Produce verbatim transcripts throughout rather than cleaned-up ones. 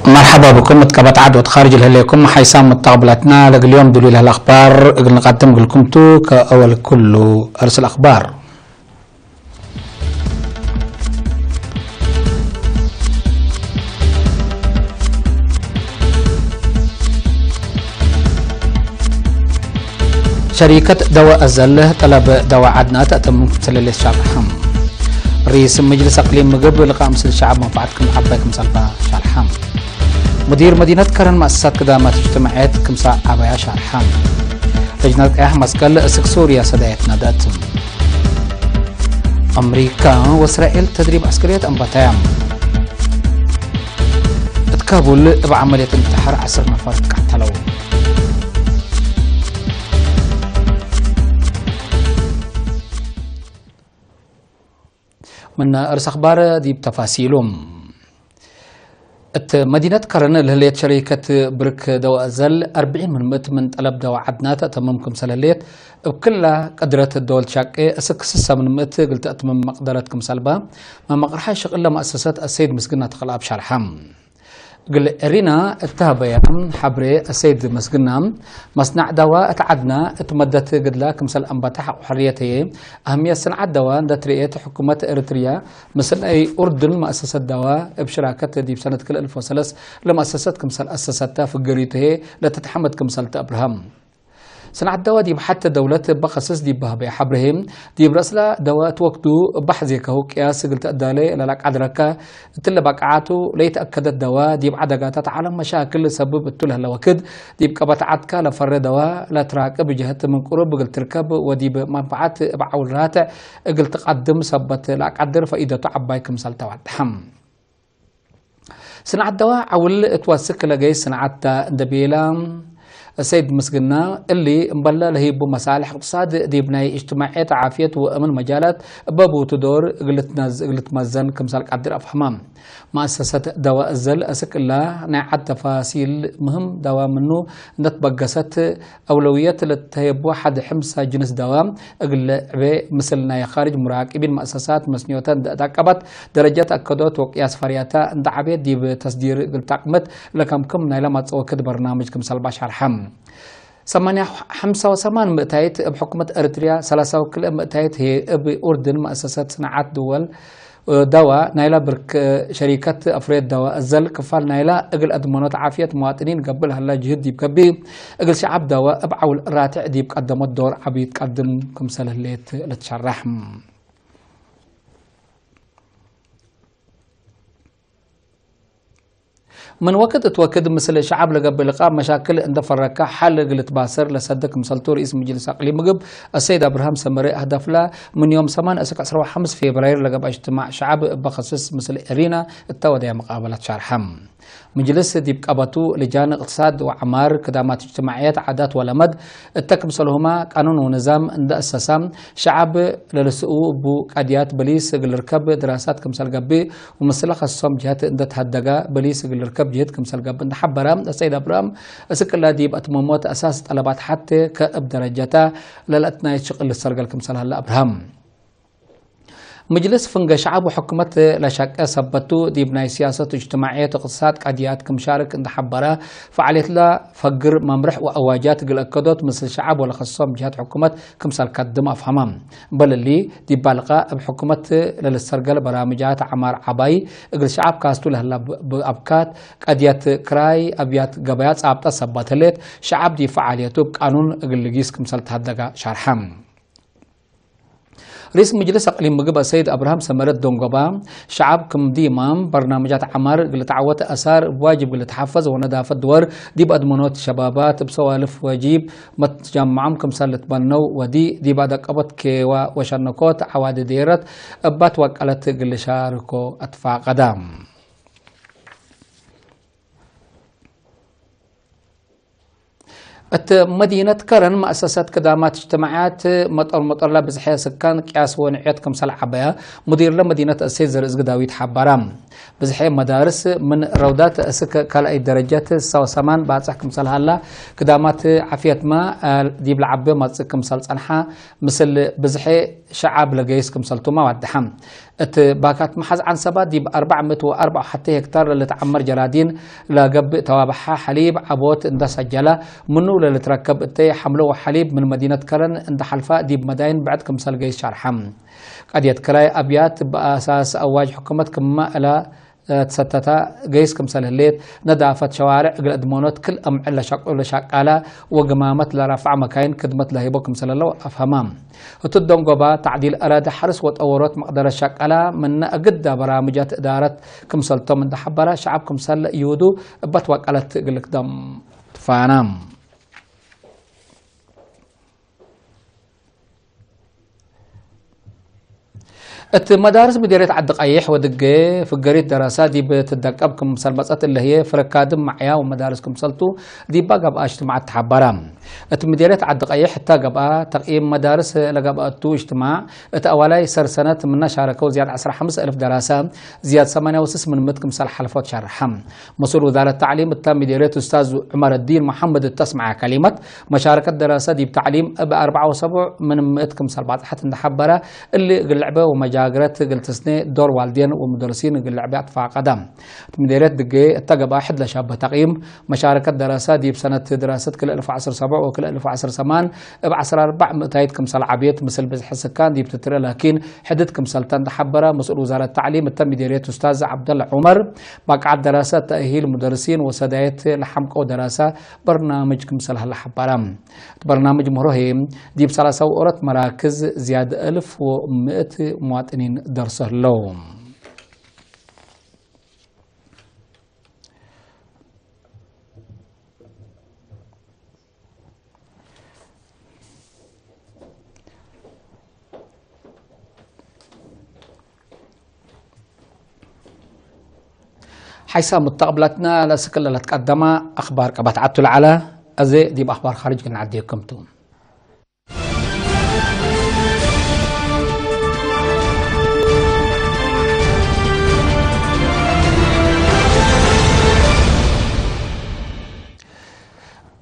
መርሐባ ብኩም እት ቀበት ዐድ ወትኻርጅ ለህሌኩም ሓይሳም ሙተቅብላትና፣ ለእግል ዮም ድሉይ ለህለ አክባር እግል ንቀድም እግልኩም ቱ። ከአወል ኩሉ፣ አርእስ አልአክባር። ሸሪከት ደወ አዘል ጠለብ ደወ ዐድና ተአተምም ክም ሰለሌት ሻርሐም። ርኢስ ምጅልስ አቅሊም ምግብ ልቃእ ምስል ሸዐብ መንፈዐት ክም ዐባይ ክምሰልባ ሻርሐም። ሙዲር መዲነት ከረን መአሰሳት ክዳማት እጅትማዕየት ክምሰል ዐባያ ሻርሐም። ለጅነት ቀያሕ መስቀል እስክ ሱርያ ሰዳየት ነደት። አምሪካ ወእስራኤል ተድሪብ ዐስከርየት አንበታያ። እት ካቡል እብ ዐመልየት እንትሓር ዐስር ነፈር ቀተለው። ምነ አርእስ አክባር ዲብ ተፋሲሉ። እት መዲነት ከረን ለህሌት ሸሪከት ብርክ ደወ አዘል አርብዒን ምን ምእት ምን ጠለብ ደወ ዐድና ተአተምም ክምሰል ህሌት፣ እብ ክላ ቅድረት ዶል ትሻቄ እስክ ስሰ ምን ምእት እግል ተአትምም መቅደረት ክምሰልባ፣ መመቅርሐ ሽቅል ለመአሰሰት አሰይድ ምስግና ተክለአብ ሻርሐ። እግል ኤሪና እተ ሀበያ ሐብሬ አሰይድ ምስግና፣ መስናዕ ደዋ እት ዐድና እት መደት ግድላ ክምሰል አንበታ ሐቆ ሕርየት ህዬ፣ አህምየት ስንዓት ደዋ እንደ ትርኤት ሕኩመት ኤረትርያ፣ ምስል ናይ ኡርዱን መአሰሰት ደዋ እብ ሽራከት ዲብ ሰነት ክልኤ አልፍ ወሰለስ ለመአሰሰት ክምሰል አሰሰተ ፍገሪቱ ህዬ ለትትሐመድ ክምሰል ተ አብርሃም። ስንዓት ደዋ ዲብ ሐቴ ደውለት እበ ከስስ ዲብ በህበየ ሐብሬ ህዬ፣ ዲብ ረአስላ ደዋ እት ወክዱ እበ ሐዜከሁ ቅያስ እግል ተአዳሌ ለለቀድረከ፣ እትለ በቃዓቱ ለይትአከደት ደዋ ዲብ ዐደጋታት ዐለም መሻክል ሰብብ እቱ ለህለ ወክድ፣ ዲብ ቀበት ዐድካ ለፈሬ ደዋ ለትራቅብ ጀህት ምን ቅሩብ እግል ትርከብ ወዲብ መንፈዐት እብ ዐውል ራትዕ እግል ትቀድም ሰበት ለአቀድር ፈኢደቱ ዐባይ ክምሰል ተወደሐ። ስንዓት ደዋ ዐውል እት ወስክ ለገይስ ስንዓት ተ እንዴ ቤለ ሰይድ ምስግና፣ እሊ እምበለ ለህይቡ መሳልሕ እቅትሳድ ዲብ ናይ እጅትማዕየት፣ ዓፍየት ወእምን መጃላት እበ ቡቱ ዶር እግል ልትመዘን ክምሰል ቀድር አፍሀመ። መአሰሰት ደዋ እዘል አስክ እላ ናይ ዐድ ተፋሲል ምህም ደዋ ምኑ እንደ ትበገሰት፣ አውለውየት ለተህየቡ ሐድ ሕምሳ ጅንስ ደዋ እግል ለዕቤ፣ ምስል ናይ ካርጅ ሙራቂቢን መአሰሳት መስንዮተ እንደ አዳቀበት፣ ደረጀት አከዶት ወቅያስ ፈርያተ እንደ ዐቤት ዲብ ተስዲር እግል ተአቅምት ለከምክም ናይለ መጽኦ ወክድ በርናምጅ ክምሰልባ ሸርሐ። ሰማንያ፣ ሐምሳ ወሰማን ምእታይት እብ ሕኩመት ኤረትርያ፣ ሰላሳ ወክልኤ ምእታይት ህዬ እብ ኡርድን መአሰሰት ስንዓት ድወል ደዋ ናይላ ብርክ ሸሪከት አፍሬት ደዋ እዘል ክፋል ናይላ እግል አድመኖት ዓፍየት መዋጥኒን ገብእ ለሀላ ጅህድ ዲብ ገብእ፣ እግል ሸዐብ ደዋ እብ ዐውል ራትዕ ዲብ ቀደሞት ዶር ዐቢ ትቀድም ክምሰል ህሌት ልትሸረሕ። ምን ወክድ እት ወክድ ምስል ሸዐብ ለገብእ ልቃብ መሻክል እንደ ፈረከ ሐል እግል ልትባሰር ለሰደ ክምሰልቱ ርኢስ ምጅልስ አቅሊም ምግብ አሰይድ አብርሃም ሰመሬ አህዳፍላ ምን ዮም ሰማን እስክ ዐስራ ወሐምስ ፌብራይር ለገብአ እጅትማዕ ሸዐብ እበ ከስስ ምስል ኤሪና እተ ወደያ መቃበላት ሻርሐ። ምጅልስ ዲብ ቀበቱ ልጃን እቅትሳድ ወዐማር፣ ክዳማት እጅትማዕየት፣ ዓዳት ወለመድ፣ እተ ክምሰልሁመ ቃኑን ወንዛም እንደ አሰሳ፣ ሸዐብ ለልስኡ እቡ ቀድያት በሊስ እግል ልርከብ ድራሳት ክምሰል ገብእ፣ ወምስለ ከሶም ጅሀት እንደ ተሀደገ በሊስ እግል ልርከብ ጅህድ ክምሰል ገብእ እንደ ሐበረ፣ አሰይድ አብርሃም እስክላ ዲብ አትመሞት አሳስ ጠለባት ሐቴ ከእብ ደረጀተ ለለአትናየት ሽቅል ልሰርገል ክምሰል ሀለ አብርሃም። ምጅልስ ፍንገ ሸዐብ ወሕኩመት ለሸቄ ሰበቱ፣ ዲብ ናይ ሲያሰት፣ እጅትማዕየት፣ እቅትሳድ፣ ቀድያት ክም ሻርክ እንደ ሐበረ፣ ፈዓልየትለ ፈግር መምርሕ ወአዋጃት እግል አከዶት ምስል ሸዐብ ወለከሶም ጅሀት ሕኩመት ክምሰል ከድም አፍሀመ። በል እሊ፣ ዲብ ባልቀ እብ ሕኩመት ለልሰርገል በራምጃት ዐማር ዐባይ፣ እግል ሸዐብ ካስቱ ለህላ ብ-፣ ብአብካት፣ ቀድየት ክራይ አብያት ገበያ ጻብጠት ሰበት ህሌት፣ ሸዐብ ዲብ ፈዓልየቱ እብ ቃኑን እግል ልጊስ ክምሰል ተሀደገ ሸርሐ። ርኢስ ምጅልስ አቅሊም ምግብ አሰይድ አብርሃም ሰመረት ደንጎባ፣ ሸዐብ ክም ዲማም በርናምጃት ዐማር እግል ልትዐወት አሳር እብ ዋጅብ እግል ልትሐፈዝ ወነዳፈት ድወር ዲብ አድመኖት ሸባባት እብ ሰዋልፍ ወጂብ መትጃመዖም ክምሰል ልትበነው ወዲ ዲብ አደቀቦት ኬዋ ወሸነኮት ዐዋዲ ዴረት እባት ወቀለት እግል ልሻርኮ አትፋቀዳ። እት መዲነት ከረን መአሰሰት ክዳማት እጅትማዕያት መጠር መጠርለ ብዝሐ ስካን ቅያስ ወንዕየት ክምሰል ዐበያ ሙዲርለ መዲነት እሴት ዘርእዝጊ ዳዊት ሐበረ። ብዝሐ መዳርስ ምን ረውዳት እስክ ካልኣይ ደረጀት ሰው ሰማን ባጽሕ ክምሰል ሀላ፣ ክዳማት ዓፍየትመ ዲብ ለዐቤ መጽእ ክምሰል ጸንሐ፣ ምስል ብዝሐ ሸዓብ ለገይስ ክምሰልቱመ ዋድሐ። እት ባካት መሓዝ ዐንሰባ ዲብ አርበዕ ምእት ወአርበዕ ወሐቴ ሄክታር ለልትዐመር ጀራዲን ለገብእ ተዋብሐ ሐሊብ ዐቦት እንደ ሰጀለ፣ ምኑ ለልትረከብ እተይ ሐምሎ ወሐሊብ ምን መዲነት ከረን እንደ ሐልፋ ዲብ መዳይን ብዕድ ክምሰል ገይስ ሸርሐ። ቀድየት ክራይ አብያት በአሳስ አዋጅ ሕኩመት ክመ እለ ትሰተተ ገይስ ክምሰል ህሌት፣ ነዳፈት ሸዋርዕ እግል እድመኖት ክል እምዕል ለሸቅሎ ሸቃለ ወግማመት ለረፍዐ መካይን ክድመት ለህይቦ ክምሰል ህለው አፍሀመ። ህቱ ደንጎበ ተዕዲል አራዲ ሐርስ ወጠወሮት መቅደረት ሸቃለ ምነ እግዳ በራምጃት እዳረት ክምሰልቶም እንደ ሐበረ፣ ሸዐብ ክምሰል ይሁዱ እበት ወቀለት እግል ክደም ትፋነ። እት መዳርስ ምዴርየት ዐዲ ቀይሕ ወድጌ ፍገሪት ደረሰ ዲብ ትደቀብ ክምሰል መጸት እለ ህዬ፣ ፍረካድም መዕያ ወመዳርስ ክምሰልቱ ዲባ ገብአ እጅትማዕ ተሐበረ። እት ምዴርየት ዐዲ ቀይሕ እተ ገብአ ተቅይም መዳርስ ለገብአ እቱ እጅትማዕ፣ እት አዋላይ ሰር ሰነት ምነ ሻረከው ዝያድ ዐስራ ሐምስ እልፍ ደረሰ፣ ዝያድ ሰማንያ ወስስ ምን ምእት ክምሰል ሐልፎ ተሸርሐ። መስኡል ውዛረት ተዕሊም እተ ምዴርየት ኡስታዝ ዑመረዲን መሐመድ እተ አስመዐ ከሊመት፣ መሻረከት ደረሰ ዲብ ተዕሊም እብ አርበዕ ወሰቡዕ ምን ምእት ክምሰል ባጽሐት እንደ ሐበረ፣ እሊ እግል ልዕበ ወመጃግረት እግል ትስኔ ዶር ዋልዴን ወሙደርሲን እግል ልዕበ አትፋቀደ። እት ምዴርየት ድጌ እተ ገብአ ሕድ ለሻበህ ተቅይም፣ መሻረከት ደረሰ ዲብ ሰነት ድራሰት ክልኤ እልፍ ወዐስር ሰቡዕ ወክልኤ እልፍ ወዐስር ሰማን እብ ዐስር አርበዕ ምእታይት ክምሰል ዐብየት፣ ምስል ብዝሒ ስካን ዲብ ትትርኤ ላኪን ሕድት ክምሰልተ እንደ ሐበረ፣ መስኡል ውዛረት ተዕሊም እተ ምዴርየት ኡስታዝ ዐብደለ ዑመር፣ ባቅዓት ደረሰ፣ ተእሂል ሙደርሲን ወሰዳየት ለሐምቀው ደረሰ በርናምጅ ክምሰል ሀለ ሐበረ። እት በርናምጅ ምህሮ ህዬ፣ ዲብ ሰላሳ ወኦሮት መራክዝ ዝያድ እልፍ ወምእት ሙዋጥኒን ደርሶ ህለው። ሐይሳ ሙተቅብላትና ለስክል ለትቀደመ አክባር ቀበት ዐቱ ለዐለ፣ አዜ ዲብ አክባር ካርጅ ክል ነዐዴኩም ቱ።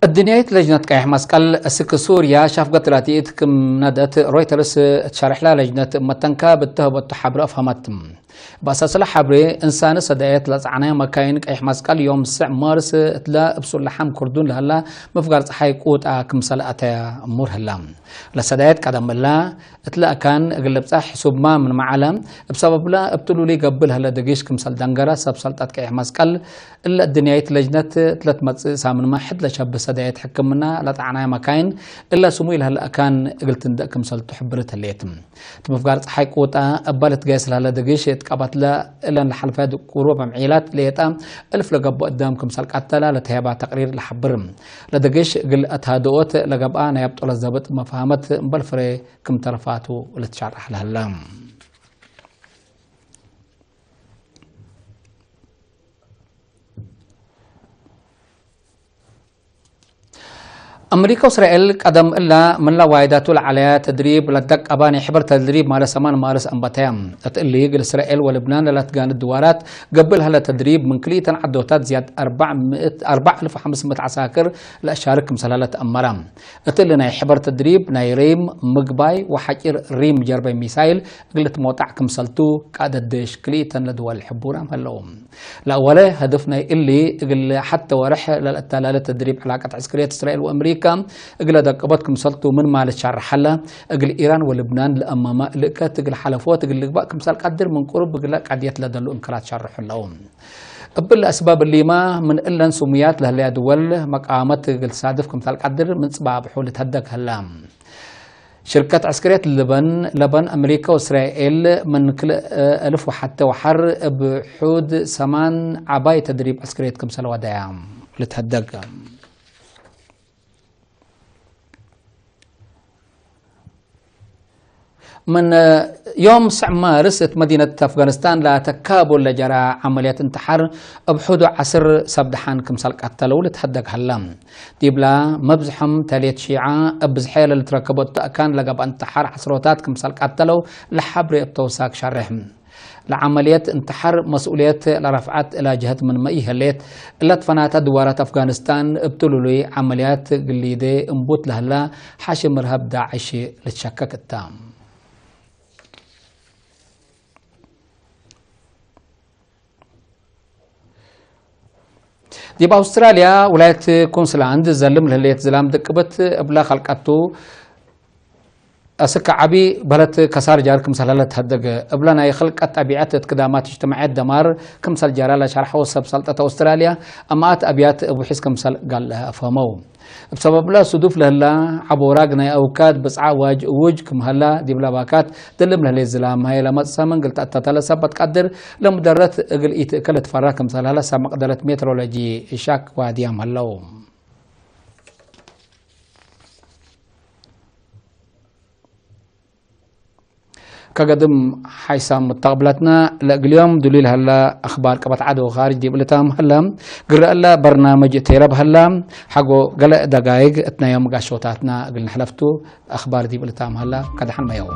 እድንያይት ለጅነት ቀይሕ መስቀል እስክ ሱርያ ሻፍገት ላትኢት ክም ነደት ሮይተርስ እት ሸርሕላ ለጅነት እብ መተንካብ እተ ሀበቱ ሐብረ አፍሀመት። በአሳስለ ሐብሬ፣ እንሳነ ሰዳየት ለጸዕናይ መካይን ቀይሕ መስቀል ዮም ስዕ ማርስ እትለ እብ ሱለሐም ኩርዱን ለሀላ ምፍጋር ጸሓይ ቁጣ ክምሰል አተየ እሙር ህላ። ለሰዳየት ቀደም እላ እትለ አካን እግል ልብጸሕ ሕሱብማ ምንመ ዐለ፣ እብ ሰበብለ እብ ትሉሊ ገብእ ለሀለ ድጊሽ ክምሰል ደንገረ ሰብ ሰልጠት ቀይሕ መስቀል እለ እድንያይት ለጅነት እትለ ትመጽእ ሳምንመ ሕድ ለሸብህ ሰዳየት ሕክምና ለጠዕናይ መካይን እለ ስሙይ ለሀለ አካን እግል ትንደእ ክምሰልቱ ሕብርት ህሌት። እት ምፍጋር ጸሓይ ቁጣ እበ ልትገየስ ለሀለ ድግሽ እት ቀበትለ እለን ለሐልፈ ቁሩብ አምዒላት ሌጠ እልፍ ለገብኦ እዳም ክምሰል ቀተለ ለተሄባ ተቅሪር ለሐብር። ለድግሽ እግል አትሃድኦት ለገብአ ናይ አብጦለ ዘብጥ መፍሀመት እምበል ፍሬ ክም ተርፋቱ ልትሸረሕ ለሀለ። አምሪካ ወእስራኤል ቀደም እለ ምን ለዋይዳቱ ለዐለያ ተድሪብ ለደቀባ ናይ ሕበር ተድሪብ ማለ ሰማን ማርስ አንበተያ። እት እሊ፣ እግል እስራኤል ወልብናን ለለትጋንድ ድዋራት ገብእ ለሀለ ተድሪብ ምን ክልኢተን ዐዶታት ዝያድ አርበዕ ምእት፣ አርበዕ አልፍ ወሐምስ ምእት ዐሳክር ለአሻርክ ክምሰል ሀለ ተአመረ። እት እሊ ናይ ሕበር ተድሪብ ናይ ሪም ምግባይ ወሐጪር ሪም ጀርበ ሚሳይል እግል ልትሞጣዕ ክምሰልቱ ቃደት ዴሽ ክልኢተን ለድወል ሕቡራም ሀለው። ለአወለ ሀደፍ ናይ እሊ፣ እግል ሐተ ወርሕ ለልአተላለ ተድሪብ ዕላቀት ዕስክርየት እስራኤል ወአምሪካ እግለ ደቀቦት ክምሰልቱ ምን ማለት ሻርሕ ሀለ፣ እግል ኢራን ወልብናን ለአማመ ልእከት እግል ሐለፎት እግል ልግባእ ክምሰል ቀድር ምን ቅሩብ እግለ ቀድየት ለደሉ እንክራት ሻርሑ ለው። እብለ አስባብ እሊመ ምን እለን ስሙያት ለህለያ ድወል መቃመት እግል ትሳድፍ ክምሰል ቀድር ምን ጽባብሑ ልትሀደግ ሀለ። ሽርከት ዐስከርየት ለበን፣ ለበን አምሪካ ወእስራኤል ምን ክልኤ እልፍ ወሐቴ ወሐር እብ ሑድ ሰማን ዐባይ ተድሪብ ዐስከርየት ክምሰል ወደያ ልትሀደግ። ምን ዮም ስዕ ማርስ እት መዲነት አፍጋኒስታን ለአተካቡ ለጀራ ዐመልየት እንተሓር እብ ሑዱ ዐስር ሰብ ደሓን ክምሰል ቀተለው ልትሀደግ ሀለ። ዲብላ መብዝሖም ተሌት ሺዓ እብ ብዝሐ ለልትረከቦ እቱ አካን ለገብአ እንተሓር ዐስሮታት ክምሰል ቀተለው ለሐብሬ እብ ተውሳክ ሸሬሕ። ለዐመልየት እንተሓር መስኡልየት ለረፍዐት እላ ጀሀት ምንመ ኢሀሌት፣ እለ ትፈናተ ድዋራት አፍጋኒስታን እብ ትሉሉይ ዐመልያት ግሊዴ እንቡት ለህላ ሓሽም እርሀብ ዳዕሽ ልትሸከክ እታ። ዲብ አውስትራልያ ውላየት ኩንስላንድ ዘልም ለህሌት ዝላም ድቅብት እብለ ከልቀቱ፣ አስክ ዐቢ በለት ከሳር ጃር ክምሰል ሀለ ተሀደገ። እብለ ናይ ክልቀት ጠቢዐት እት ክዳማት እጅትማዕየት ደማር ክምሰል ጀራ ለሸርሐው ሰብ ሰልጠት አውስትራልያ፣ አማአት አብያት እብ ውሒዝ ክምሰል ጋል አፍሀመው። እብ ሰበብለ ሱዱፍ ለህላ ዐቦራግ ናይ አውካድ ብጽዓ ዋጅ እውጅ ክም ሀላ፣ ዲብለ ባካት ድልም ለህሌት ዝላም ሀይ ለመጽእ ሰመን እግል ተአተተ ለሰበት ቀድር ለሙደረት እግል ኢትእከ ልትፈራ ክምሰል ሀለ ሰብ መቅደረት ሜትሮሎጂ ሻክ ዋድያም ሀለው። ከገድም ሓይሳም ሙተቅብለትነ ለእግል ዮም ዱሊል ሀለ አኽባር ቀበት ዐድ ወኻርጅ ዲብ ልታም ሀለ። ግረ እለ በርናምጅ ቴረብ ሀለ። ሐቆ ገለ ደጋይግ እትናዮም ጋሾታትና እግል ነሕለፍቱ። አኽባር ዲብ ልታም ሀለ። ከደሐን መየው።